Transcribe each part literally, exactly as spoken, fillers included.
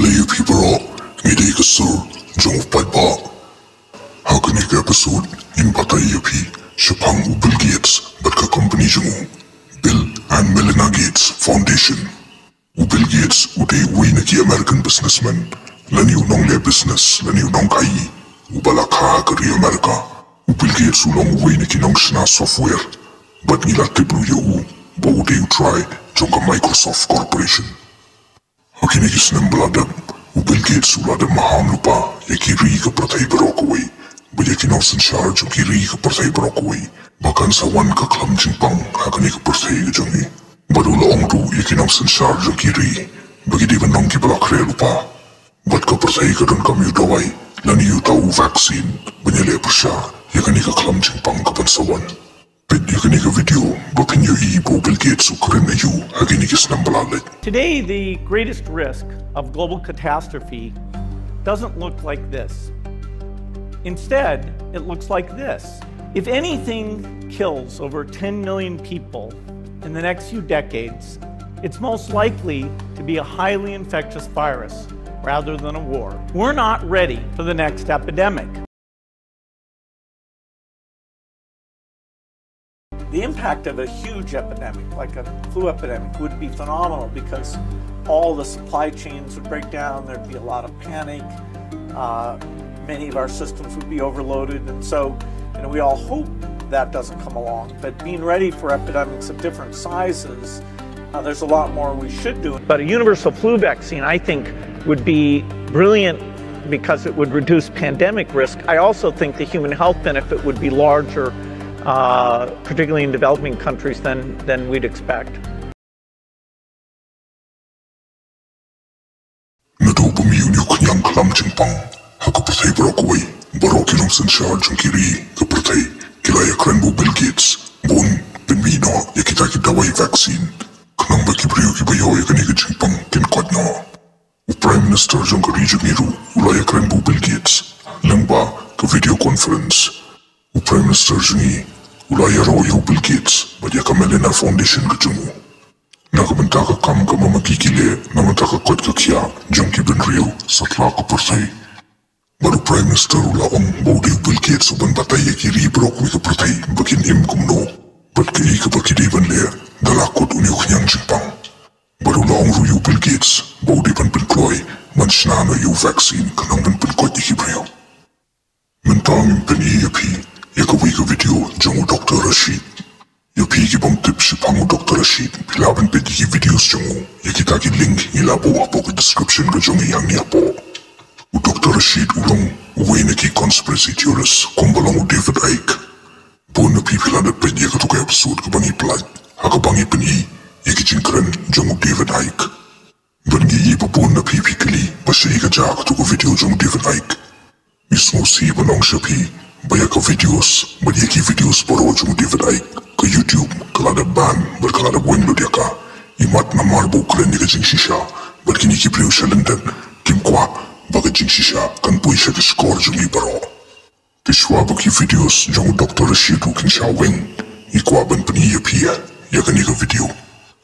Ïa phi baroh, ngi dei ka sur jong u paidbah. Ha kane ka episode ngin batai ïa phi shaphang u Bill Gates bad ka company jong u, Bill and Melinda Gates Foundation. U Bill Gates u dei uwei na ki American businessman, lane u nongleh business, lane u nongkhaii uba la kha ha ka ri America. U Bill Gates u long uwei na ki nongshna software bad ngi la tip ruh ïa u ba u dei u trai jong ka Microsoft Corporation. Ha kine ki snem ba la dep, u Bill Gates u la dep maham lypa ïa ki ri ka pyrthei baroh kawei bad ïa ki nongsynshar jong ki ri ka pyrthei baroh kawei ba kan sa wan ka khlam jingpang ha kane ka pyrthei ka jong ngi. Bad u la ong ruh ïa ki nongsynshar jong ki ri ba ki dei ban long kiba la khreh lypa bad ka pyrthei ka donkam ïa u dawai lane ïa uta u vaccine ban ïaleh pyrshah ïa kane ka khlam jingpang kaban sa wan. Peit ïa kane ka video ba phin ïohi ba u Bill Gates u kren aïu ha kine ki snem ba la leit. Today, the greatest risk of global catastrophe doesn't look like this. Instead, it looks like this. If anything kills over ten million people in the next few decades, it's most likely to be a highly infectious virus rather than a war. We're not ready for the next epidemic. The impact of a huge epidemic, like a flu epidemic, would be phenomenal because all the supply chains would break down, there'd be a lot of panic, uh, many of our systems would be overloaded, and so, you know, we all hope that doesn't come along. But being ready for epidemics of different sizes, uh, there's a lot more we should do. But a universal flu vaccine, I think, would be brilliant because it would reduce pandemic risk. I also think the human health benefit would be larger, uh, particularly in developing countries, than, than we'd expect. Naduh ba mih une u khñiang khlam jingpang ha ka pyrthei baroh kawei, baroh ki nongsynshar jong ki ri ka pyrthei ki la ïakren bad u Bill Gates ba un pynmih noh ïa kita ki dawai vaccine khnang ba ki briew kiba ïoh ïa kane ka jingpang kin koit noh. U Prime Minister jong ka ri jong ngi ruh u la ïakren bad u Bill Gates lyngba ka video conference. U Prime Minister jong ngi u la ïaroh ïa u Bill Gates bad ïa ka Melinda Foundation ka jong u na ka bynta ka kam kaba ma ki ki leh na ka bynta ka koit ka khiah jong ki bynriew satlak ka pyrthei. Bad u Prime Minister u la ong ba u dei u Bill Gates uban batai ïa ki ri baroh kawei ka pyrthei ba kin im kumno bad kaei kaba ki dei ban leh da la kut une u khñiang jingpang. Bad u la ong ruh ïa u Bill Gates ba u dei ban pynkloi ban shna noh ïa u vaccine khnang ban pynkoit ïa ki briew. Mynta ngin pyni ïa phi ïa kawei ka video jong u Doctor Rashid. Ïa phi kibym tip shaphang u Doctor Rashid, phi lah ban peit ïa ki videos jong u ïa kita ki link ngi la buh hapoh ka description ka jong ngi hangne hapoh. U Doctor Rashid u long uwei na ki conspiracy theorist kumba long u David Icke. Bun na phi phi la dep peit ïa kato ka episode kaba ngi pyllait ha kaba ngi pyni ïa ki jingkren jong u David Icke. Bad ngi ïohi ba bun na phi phi kylli ba shaei ka jia kato ka video jong u David Icke. Ngi sngewsih ban ong sha phi ba ïa ka videos bad ïa ki videos baroh jong u David Icke ka YouTube ka la dep ban bad ka la dep weng lut ïa ka. Imat namar ba u kren ïa ka jingshisha bad kine ki briew sha lyndet kim kwah ba ka jingshisha kan poi sha ka shkor jong ngi baroh. Te shuwa ba ki videos jong u Doctor Rashid ruh kin shah weng, ngi kwah ban pyni ïa phi ïa kane ka video.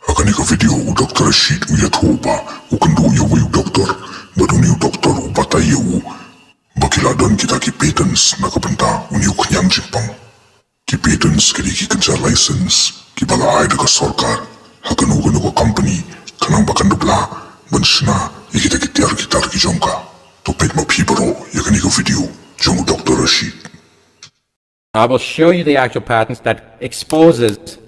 Ha kane ka video u Doctor Rashid u ïathuh ba u kynduh ïa uwei u doctor bad une u doctor u batai ïa u ba ki la don kita ki patents na ka bynta une u khñiang jingpang. Ki patents ki dei ki kynja license kiba la ai da ka sorkar ha kano kano ka company khnang ba kan dup lah ban shna ïa kita ki tiar ki tar ki jong ka. To peit ma phi baroh ïa kane ka video jong u Doctor Rashid. I will show you the actual patents that exposes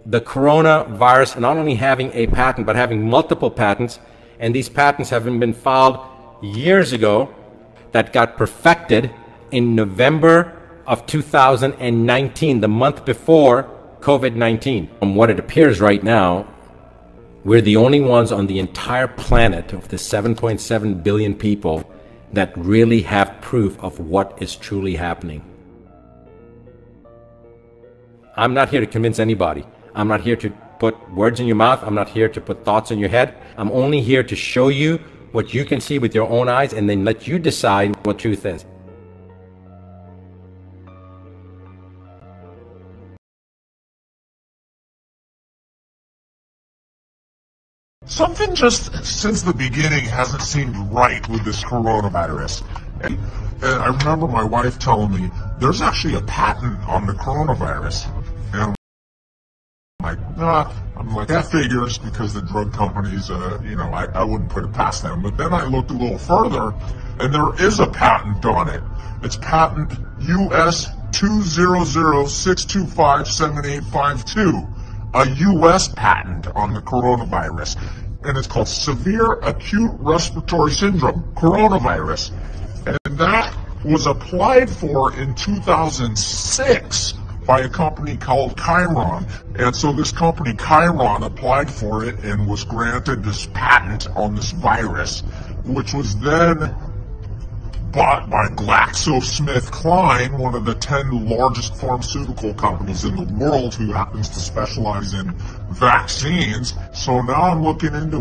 the coronavirus not only having a patent, but having multiple patents. And these patents have been filed years ago that got perfected in November of two thousand nineteen, the month before COVID nineteen. From what it appears right now, we're the only ones on the entire planet of the seven point seven billion people that really have proof of what is truly happening. I'm not here to convince anybody. I'm not here to put words in your mouth. I'm not here to put thoughts in your head. I'm only here to show you what you can see with your own eyes and then let you decide what truth is. Something just since the beginning hasn't seemed right with this coronavirus. And, and I remember my wife telling me there's actually a patent on the coronavirus. And I'm like, nah, I'm like, that figures because the drug companies, uh, you know, I, I wouldn't put it past them. But then I looked a little further and there is a patent on it. It's patent U S two zero zero six two five seven eight five two, a U S patent on the coronavirus. And it's called severe acute respiratory syndrome, coronavirus. And that was applied for in two thousand six by a company called Chiron. And so this company, Chiron, applied for it and was granted this patent on this virus, which was then bought by GlaxoSmithKline, one of the ten largest pharmaceutical companies in the world, who happens to specialize in vaccines. So now I'm looking into,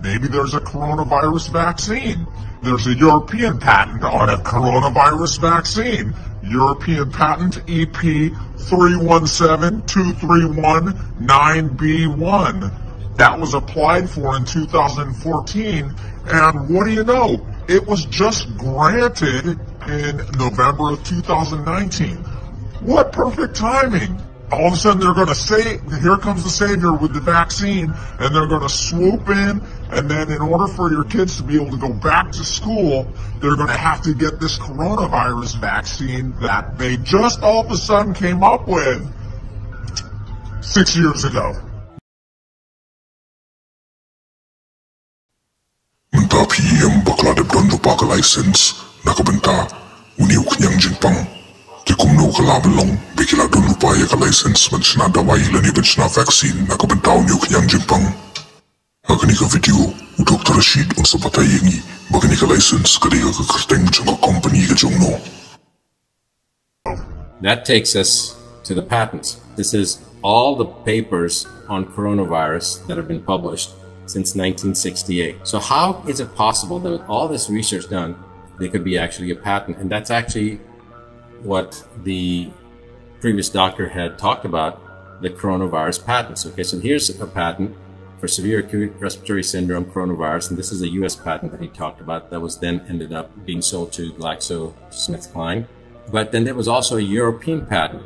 maybe there's a coronavirus vaccine. There's a European patent on a coronavirus vaccine. European patent E P three one seven two three one nine B one. That was applied for in two thousand fourteen. And what do you know? It was just granted in November of two thousand nineteen. What perfect timing! All of a sudden, they're going to say, "Here comes the savior with the vaccine," and they're going to swoop in. And then, in order for your kids to be able to go back to school, they're going to have to get this coronavirus vaccine that they just all of a sudden came up with six years ago. Mynta phi ïohi ba ka la dep don lypa ka license na ka bynta une u khñiang jingpang. Te kumno ka la ban long ba ki la don lypa ïa ka license ban shna dawai lane ban shna vaccine na ka bynta une u khñiang jingpang? Ha kane ka video u Doktor Rashid un sa batai ïa ngi ba kane ka license ka dei ka kyrteng jong ka company ka jong no. That takes us to the patents. This is all the papers on coronavirus that have been published since nineteen sixty-eight. So how is it possible that with all this research done, there could be actually a patent? And that's actually what the previous doctor had talked about, the coronavirus patents. Okay, so here's a patent for severe acute respiratory syndrome coronavirus, and this is a U S patent that he talked about that was then ended up being sold to GlaxoSmithKline. But then there was also a European patent.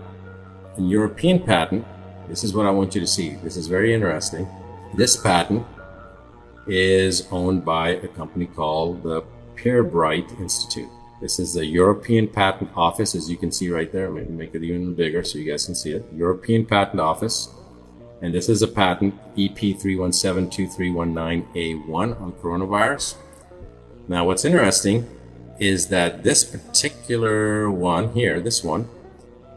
A European patent, this is what I want you to see. This is very interesting. This patent is owned by a company called the Pirbright Institute. This is the European Patent Office, as you can see right there. I'm going to make it even bigger so you guys can see it. European Patent Office. And this is a patent E P three one seven two three one nine A one on coronavirus. Now, what's interesting is that this particular one here, this one,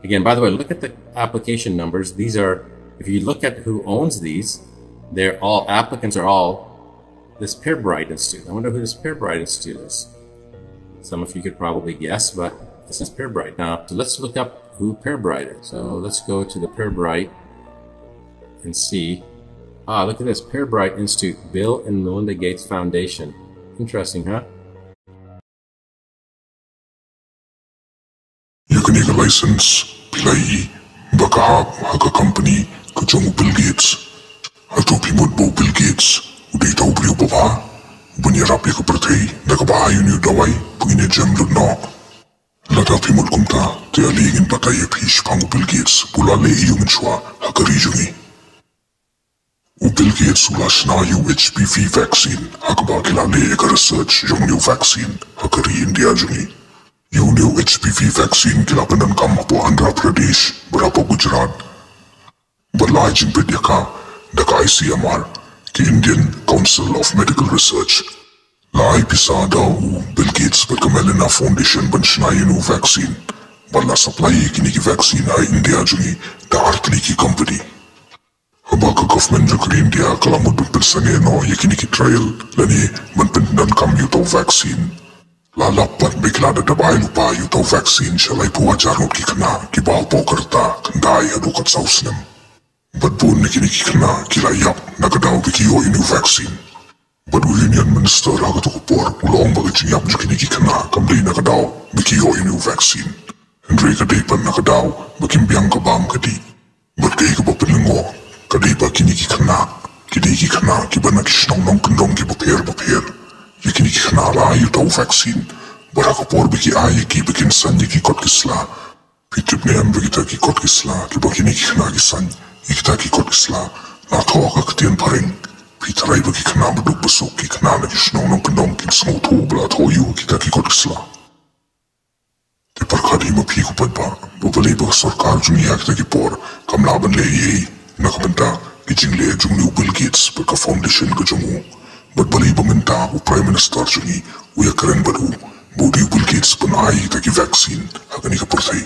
again, by the way, look at the application numbers. These are, if you look at who owns these, they're all, applicants are all this Pirbright Institute. I wonder who this Pirbright Institute is. Some of you could probably guess, but this is Pirbright. Now, so let's look up who Pirbright is. So let's go to the Pirbright and see. Ah, look at this, Pirbright Institute, Bill and Melinda Gates Foundation. Interesting, huh? Ïa kane ka license phi la ïohi ba ka hap ha ka company ka jong u Bill Gates. Hato phi mut ba u Bill Gates u dei uta u briew babha uban ïarap ïa ka pyrthei da kaba ai ïa une u dawai ba ngin ïa jem lut noh? Lada phi mut kumta te ale ngin batai ïa phi shaphang u Bill Gates ba u la leh aïu mynshuwa ha ka ri jong ngi. U Bill Gates u la shna ïa u H P V vaccine ha kaba ki la leh ïa ka research jong une u vaccine ha ka ri India jong ngi. Ïa une u H P V vaccine ki la pyndonkam hapoh Andhra Pradesh bad hapoh Gujarat. Bad la ai jingpeit ïa ka da ka I C M R, ka Indian Council of Medical Research. La ai pisa da u Bill Gates bad ka Melinda Foundation ban shna ïa une u vaccine. Bad la supply ïa kine ki vaccine ha India jong ngi da artylli ki company. Haba ka government jong ka ri India ka la mut ban pynsangeh noh ïa kine ki trial lane ban pyndonkam ïa uta u vaccine, la lap pat ba ki la dep ai lypa ïa uta u vaccine sha laiphew hajar ngut ki khynnah kiba hapoh ka rta khyndai haduh khatsaw snem. Bad bun na kine ki khynnah ki la ïap na ka daw ba ki ïoh ïa une u vaccine. Bad u Union Minister ha kato ka por u la ong ba ka jingïap jong kine ki khynnah kam dei na ka daw ba ki ïoh ïa une u vaccine, hynrei ka dei pat na ka daw ba kim biang ka bam ka dih. Bad kaei kaba pynlyngngoh ka dei ba kine ki khynnah Ki dei ki khynnah kiba na ki shnong nongkyndong kiba pher bapher. Ïa kine ki khynnah la ai ïa uta u vaccine. Bad ha ka por ba ki ai ïa ki ba kin saiñ ïa ki kot ki sla, phi tip ne em ba kita ki kot ki sla kiba kine ki khynnah ki saiñ ïa kita ki kot ki sla la thoh ha ka ktien phareng? Phi tharai ba ki khynnah baduk basuk, ki khynnah na ki shnong nongkyndong kin sngewthuh ba la thoh ïa u kita ki kot ki sla? Te pyrkhat hi ma phi ko paidbah, ba balei ba ka sorkar jong ngi ha kita ki por kam lah ban leh ei ei na ka bynta ki jingleh jong une u Bill Gates bad ka foundation ka jong u? Bad balei ba mynta u Prime Minister jong ngi u ïakren bad u, ba u dei u Bill Gates ban ai kita ki vaccine ha kane ka pyrthei?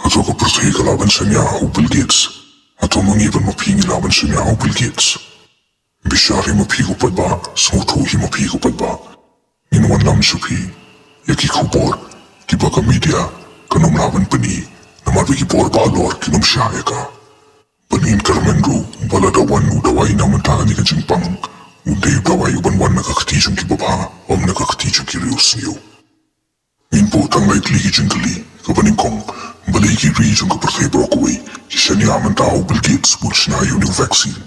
Hato ka pyrthei ka lah ban shaniah ha u Bill Gates? Hato ma ngi bad ma phi ngi lah ban shaniah ha u Bill Gates? Bishar hi ma phi ko paidbah, sngewthuh hi ma phi ko paidbah. Ngin wanlam sha phi ïa ki khubor kiba ka media kan ym lah ban pyni, namar ba ki bor ba halor kin ym shah ïa ka. Bad ngin kyrmen ruh ba lada wan u dawai na mynta kane ka jingpang, un dei u dawai uban wan na ka kti jong ki babha, ym na ka kti jong ki riewsniew. Ngin buh tang lai tylli ki jingkylli. Kaba nyngkong, balei ki ri jong ka pyrthei baroh kawei ki shaniah mynta ha u Bill Gates ba un shna ïa une u vaccine?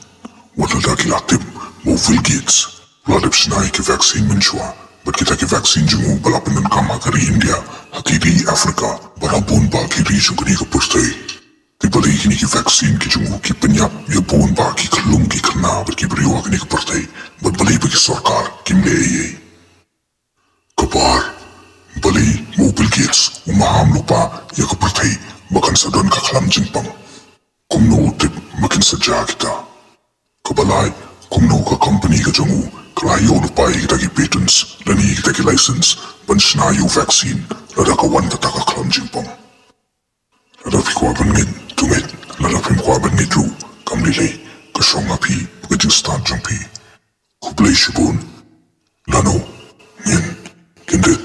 Wat lada ki la tip ba u Bill Gates u la dep shna ïa ki vaccine mynshuwa, bad kita ki vaccine jong u ba la pyndonkam ha ka ri India, ha ki ri Africa, bad ha bun bah ki ri jong kane ka pyrthei. Te balei kine ki vaccine ki jong u ki pynïap ïa bun bah ki khyllung ki khynnah bad ki briew ha kane ka pyrthei, bad balei ba ki sorkar kim leh ei ei? Kaba ar, balei ba u Bill Gates u maham lypa ïa ka pyrthei ba kan sa don ka khlam jingpang? Kumno u tip ba kin sa jia kita? Kaba lai, kumno ka company ka jong u ka la ïoh lypa ïa kita ki patents lane ïa kita ki license ban shna ïa u vaccine lada ka wan kata ka khlam jingpang? Lada phi kwah ban ngeit to ngeit, lada phim kwah ban ngeit ruh kam lei lei, ka shong ha phi bad ka jingstad jong phi. Khublei shibun. Lano ngin kyndit